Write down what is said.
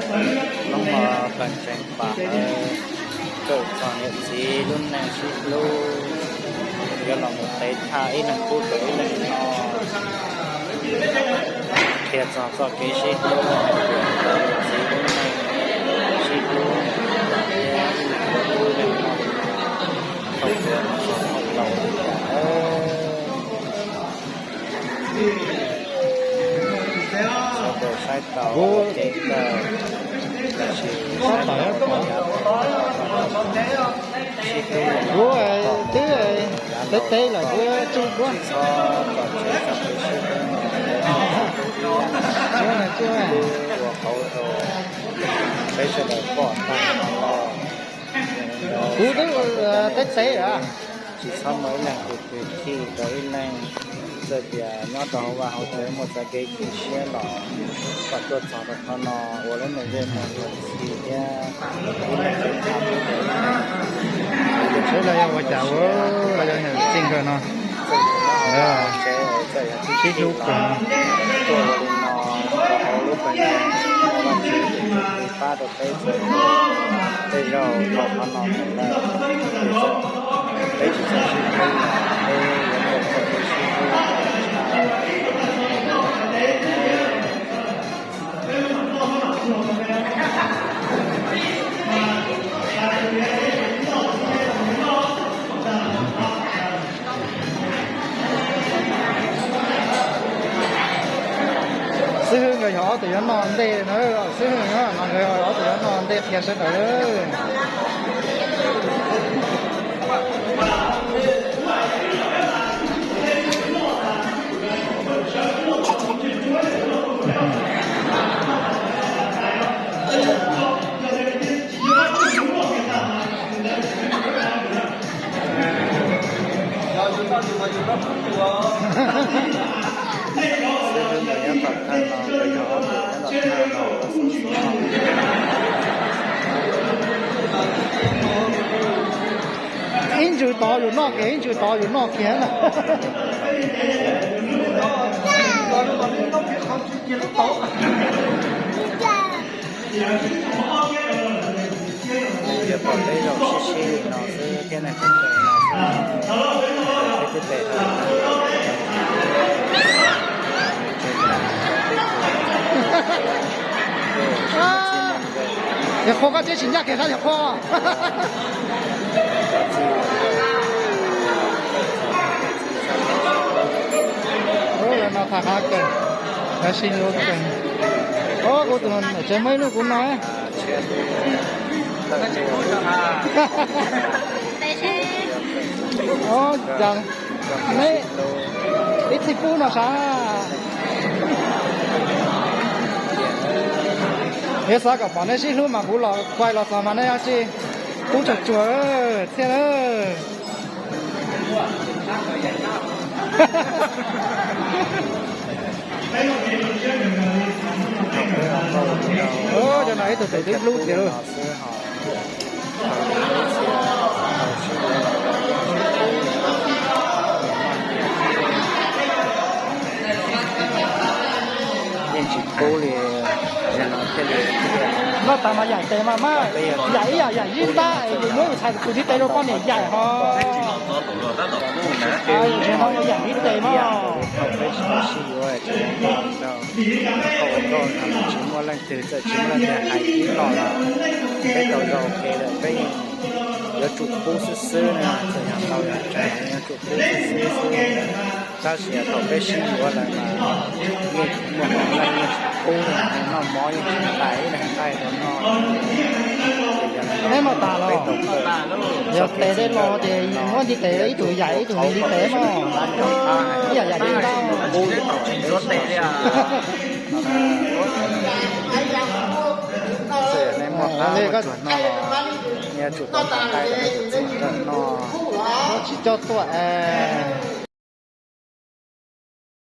Hnub no pawg ntseeg pab kawm txog niam txiv lub neej sib hlub, yuav los mus tev thaj ib leeg pub rau ib leeg no, qhia txog txoj kev sib hlub hais tias niam txiv lub neej sib hlub, ib leeg pub ib leeg no, thaum ub txog thaum laus li cas. Sawv daws saib tau cev kawg, tab sis saib tau sib hlub, kuv twb teb teb lawm kuv tsis txhob tso tseg txoj kev sib hlub no, ua qauv rau peb sawv daws pom tag no los. Kuv twb teb teb lawm. Tsis txhob muaj ib leeg tus twg chim rau ib leeg, txawm tias nyob rau hauv vaj hauv tsev muaj txoj kev chim siab los kom tuaj txog rau qhov no ua lub neej zej muag luag ntxhi thiab ib leeg cev thaj pub rau ib leeg. Seb los yog ua cas ua los yog niam txiv nkawd no, sib hlub kawg no. Tuaj ua li no rau hauv lub pawg ntseeg, Vajtswv tus Tswv pab rau peb txhua tus. Tej zaum thaum qhov no mus lawm, peb tsis txawj sib hlub los peb yuav tau txoj kev sib hlub tshaj. Xib hwb nkawd yog ob tug yuav noj ntej na, xib hwb no nkawd ob tug yuav noj ntej qhia sawv daws. Ib ntsws tod yus noj kiag, ib ntsws tod yus noj kiag na. Yuav pom peb zaum sib sib li no xwb thiab neeg pes tsawg no xwb, peb twb pes tau. Yog qhua koj tsis ncaj kiag sab yog qhua. Lawv no tham qab kawg, lawv sib hlub kawg. Os, kuv tus tsev muaj ib lub kuv no. Os, cas neb ib txhij pub no sav. Yog xav kom pom neb sib hlub mas kuv los kuaj los txog mas neb yuav tsis pub tsuag tsuag thiab na. Cov no ib tug tus twb hlub tiag lauj. Yeej tsis pub li, no thiaj li noj tas mas yaim tes mas mas yaim ib yam yaim zib ntab es yus muab yus txhais tus zib tes rau poj niam yaim ho. Yaim zib tes mas. Thaum ub tsis muaj leej twg, txawm tsis muaj leej twg hais ib los los peb tau zoo ua ke lawm, peb yuav tsum pub xwb xwb na, txawm yog ntau yog tsawg yuav tsum pub xwb xwb xwb. Tab sis thaum peb sib yuav lawm mas yeej muaj leej yeej tsis pub, noj mov yeej tsis ntais ib leeg nqaij rau noj. Neb noj tas los? Yog tes dej los ces muab ntiv tes ib tug yaim ib tug ntiv tes mog. Ib yam yaim ib ntab. Txawm nej muaj qab muaj tsuag noj los nej yuav tsum tau ntais nqaij rau nej tus txiv nkawm noj. Tsis coj tuaj es.